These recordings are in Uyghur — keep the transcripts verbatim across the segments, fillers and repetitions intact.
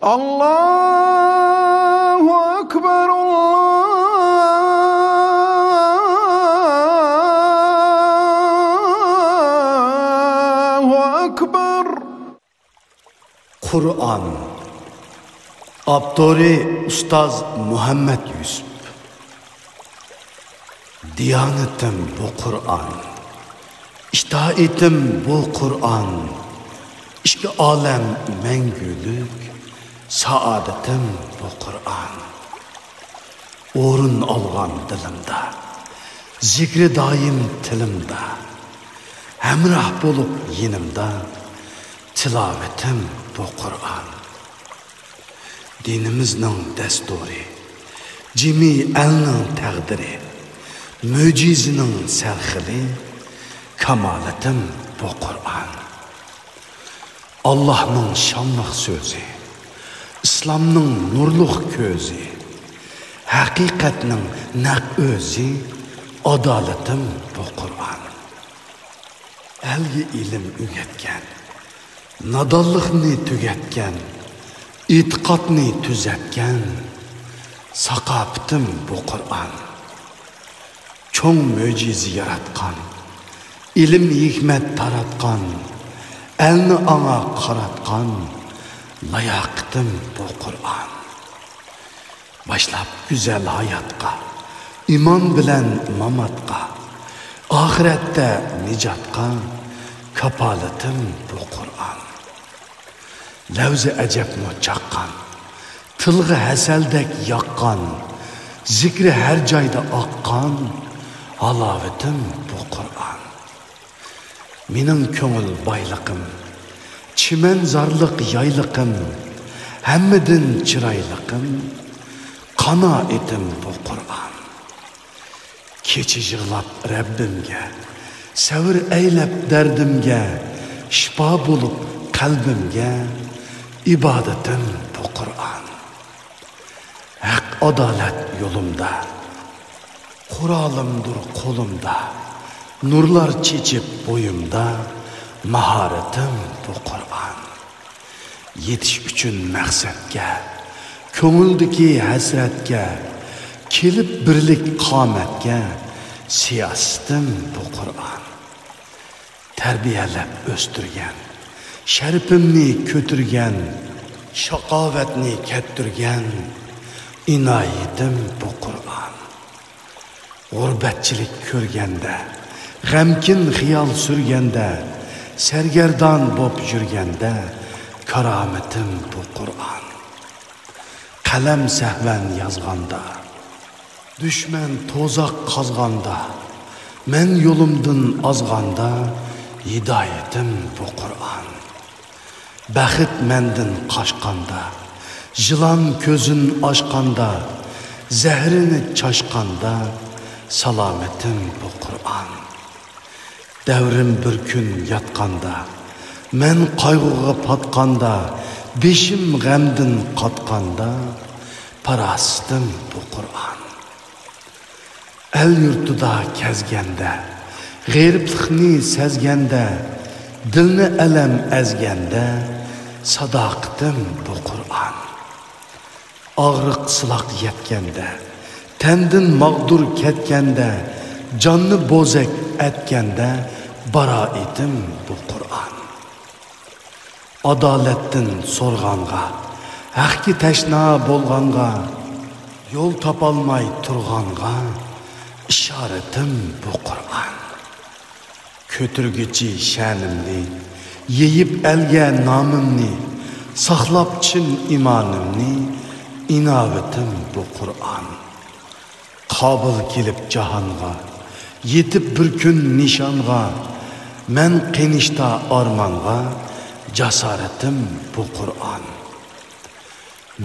الله أكبر، الله أكبر. قۇرئان. ئاپتورى ئۇستاز مۇھەممەد يۈسۈپ. دىيانىتىم بۇ قۇرئان، ئىتائىتىم بۇ قۇرئان، ئىككى ئالەم مەڭگۈلۈك، سائادىتىم بۇ قۇرئان. ئورۇن ئالغان دىلىمدا، زىكرى دائىم تىلىمدا، ھەمراھ بولۇپ يېنىمدا، تىلاۋىتىم بۇ قۇرئان. دىنىمىزنىڭ دەستۇرى، جىمى ئەلنىڭ تەقدىرى، مۆجىزىنىڭ سەرخىلى، كامالىتىم بۇ قۇرئان. ئاللاھنىڭ شانلىق سۆزى، ئىسلامنىڭ نۇرلۇق كۆزى، ھەقىقەتنىڭ نەق ئۆزى، ئادالىتىم بۇ قۇرئان. ئەلگە ئىلىم ئۆگەتكەن، نادانلىقنى تۈگەتكەن، ئېتىقادنى تۈزەتكەن، ساقاپىتىم بۇ قۇرئان. چوڭ مۆجىزە ياراتقان، ئىلىم ھېكمەت تاراتقان، ئەلنى ئاڭا قاراتقان، لاياقىتىم بۇ قۇرئان. باشلاپ گۈزەل ھاياتقا، ئىمان بىلەن ماماتقا، ئاخىرەتتە نىجاتقا، كاپالىتىم بۇ قۇرئان. لەۋزى ئەجەبمۇ چاققان، تىلغا ھەسەلدەك ياققان، زىكرى ھەر جايدا ئاققان، ھالاۋىتىم بۇ قۇرئان. مېنىڭ كۆڭۈل بايلىقىم، چىمەنزارلىق يايلىقىم، ھەممىدىن چىرايلىقىم، قانائىتىم بۇ قۇرئان. كېچە يىغلاپ رەببىمگە، سەۋر ئەيلەپ دەردىمگە، شىپا بولۇپ قەلبىمگە، ئىبادىتىم بۇ قۇرئان. ھەق ئادالەت يولۇمدا، قورالىمدۇر قولۇمدا، نۇرلار چېچىپ بويۇمدا، ماھارىتىم بۇ قۇرئان. يېتىش ئۈچۈن مەقسەتكە، كۆڭۈلدىكى ھەسرەتكە، كېلىپ بىرلىك قامەتكە، سىياسىتىم بۇ قۇرئان. تەربىيەلەپ ئۆستۈرگەن، شەرىپىمنى كۆتۈرگەن، شاقاۋەتنى كەتتۈرگەن، ئىنايىتىم بۇ قۇرئان. غۇربەتچىلىك كۆرگەندە، غەمكىن خىيال سۈرگەندە، سەرگەردان بوپ يۈرگەندە، كارامىتىم بۇ قۇرئان. قەلەم سەھۋەن يازغاندا، دۈشمەن توزاق قازغاندا، مەن يولۇمدىن ئازغاندا، ھىدايىتىم بۇ قۇرئان. بەخت مەندىن قاچقاندا، يىلان كۆزىنى ئاچقاندا، زەھىرىنى چاچقاندا، سالامىتىم بۇ قۇرئان. دەۋرىم بىر كۈن ياتقاندا، مەن قايغۇغا پاتقاندا، بېشىم غەمدىن قاتقاندا، پاراسىتىم بۇ قۇرئان. ئەل يۇرتىدا كەزگەندە، غېرىبلىقنى سەزگەندە، دىلنى ئەلەم ئەزگەندە، ساداقىتىم بۇ قۇرئان. ئاغرىق سىلاق يەتكەندە، تەندىن ماغدۇر كەتكەندە، جاننى بوزەك ئەتكەندە، بارايىتىم بۇ قۇرئان. ئادالەتتىن سورىغانغا، ھەقكە تەشنا بولغانغا، يول تاپالماي تۇرغانغا، ئىشارىتىم بۇ قۇرئان. كۆتۈرگۈچى شەنىمنى، يېيىپ ئەلگە نامىمنى، ساقلاپ چىن ئىمانىمنى، ئىناۋىتىم بۇ قۇرئان. قابىل كېلىپ جاھانغا، يېتىپ بىر كۈن نىشانغا، مەن قېنىشتا ئارمانغا، جاسارىتىم بۇ قۇرئان.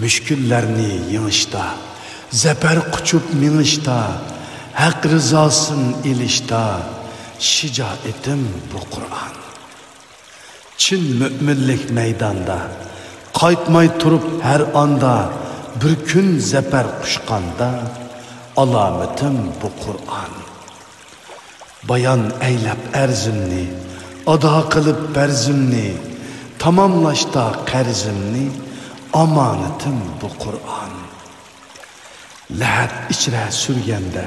مۈشكۈللەرنى يېڭىشتا، زەپەر قۇچۇپ مېڭىشتا، ھەق رىزاسىنى ئېلىشتا، شىجائىتىم بۇ قۇرئان. چىن مۆمىنلىك مەيداندا، قايتماي تۇرۇپ ھەر ئاندا، بىر كۈن زەپەر قۇچقاندا، ئالامىتىم بۇ قۇرئان. بايان ئەيلەپ ئەرزىمنى، ئادا قىلىپ پەرزىمنى، تاماملاشتا قەرزىمنى، ئامانىتىم بۇ قۇرئان. لەھەت ئىچرە سۈرگەندە،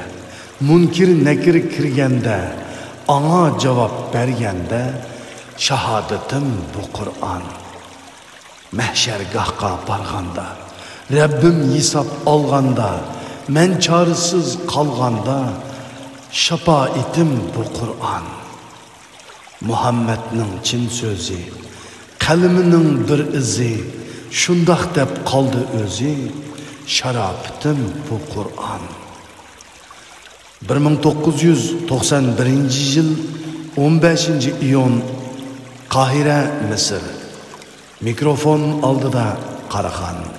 مۇنكىر نەكىر كىرگەندە، ئاڭا جاۋاب بەرگەندە، شاھادىتىم بۇ قۇرئان. مەھشەرگاھقا بارغاندا، رەببىم ھېساب ئالغاندا، مەن چارىسىز قالغاندا، شاپائىتىم بۇ قۇرئان. مۇھەممەدنىڭ چىن سۆزى، قەلىمىنىڭ بىر ئىزى، شۇنداق دەپ قالدى ئۆزى، شاراپىتىم بۇ قۇرئان. بىر مىڭ توققۇز يۈز توقسان بىرىنچى يىل، ئون بەشىنچى ئىيۇن، قاھىرە، مىسىر. مىكروفون ئالدىدا قاراخان.